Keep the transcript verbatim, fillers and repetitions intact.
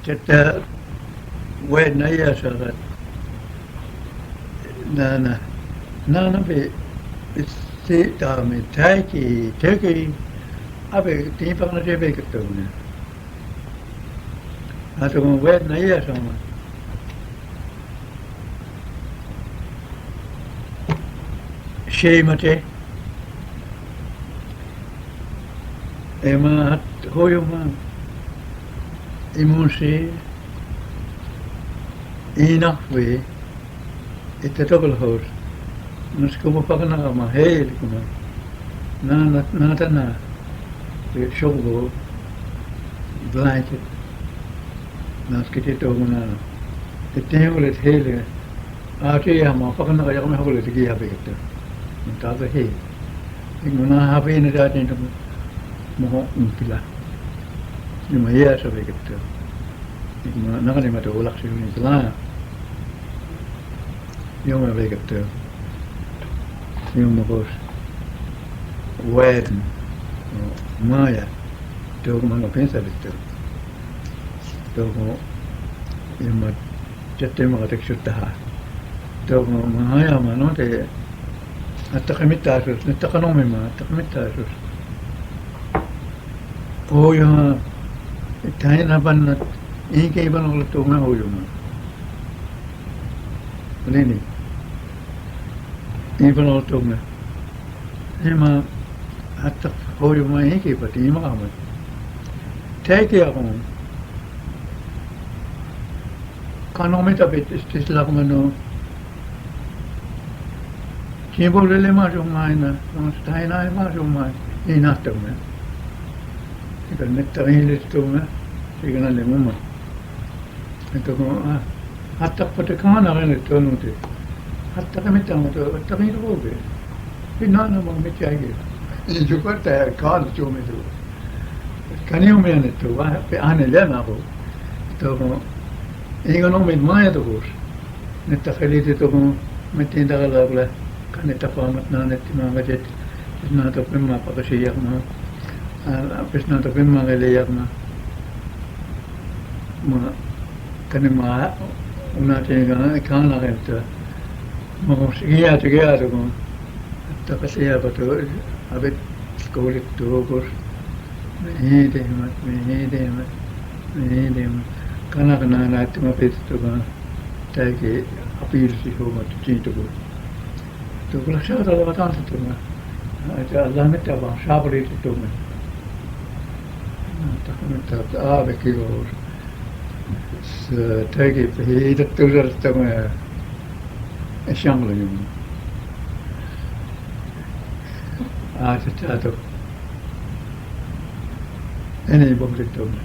Chetta wet na ya sa gat. Na na. Na na be si ta me tai ki te ki a be ti pa na te be ke to ne. A to wet na ya sa ma. Shei mate. Ema hat hoyo ma. Imun si. Ina fue. Ita tokol hos. Mas kuma pakana ma hel kuma. Na na na ta na. Shokbo. Blanket. Nas kiti to ma na. Ita hel hel. A te ya ma pakana ka ya ma hole te ki ya be kete. Mun ta be he. Ik mun na ha be ne da te to mo ho un pila. Ni ma ya sa be kete. Ik mun na ka ni ma to lak si ni pila. Yo ma be kete. Yo ma kos. Wen. Ma ya. To ko ma no pensa be kete. To ko yo ma Chete ma katek sutaha. To ma haya ma no te. Atta kamita sus, atta kanomi ma, atta kamita sus. Hoyo ma, taina panna, inke ipan olo to ma hoyo ma. Leni. Ipan olo to ma. Ema, atta hoyo ma inke pati ima kama. Taiki ako. Kanomi ta pit istis lak mano. Kimbo lele ma sumai na, mas taina ma sumai. Ina to me. Ika netta rin le to me. Ika na le muma. Ento ko, a, atta pate kana ren le to no te. Atta ka mita mo to, atta rin to be. Ina na mo me chai ke. Iju ko ta kana to me to. Kani o me ne to, wa, pe ane le na ko. To ko, inga no me ma ya to ko. Netta kalite to ko, me tinda kala kula. Kani ta pa mat na netta ma ka jet. Pisna to pemma pakasi yak ma. A, pisna to pemma kele yak ma. Ma, kani ma, una te ka, kana kenta. Ma ko sigi ya te ya to ko. Ta kasi ya pa to, abet skolit to ko. Me hede ma, me hede ma, me hede ma. Kana kana na te ma pet to ka. Taiki apil si ho ma to tin to ko. To kula sa ta la ta to me. A, ta la me ta ba sa pali to me. A, ta me ta ta a be ki o. Sa taiki pe hi ta to sa to me. E shang lo yum. A, ta ta to. Ene bo to me.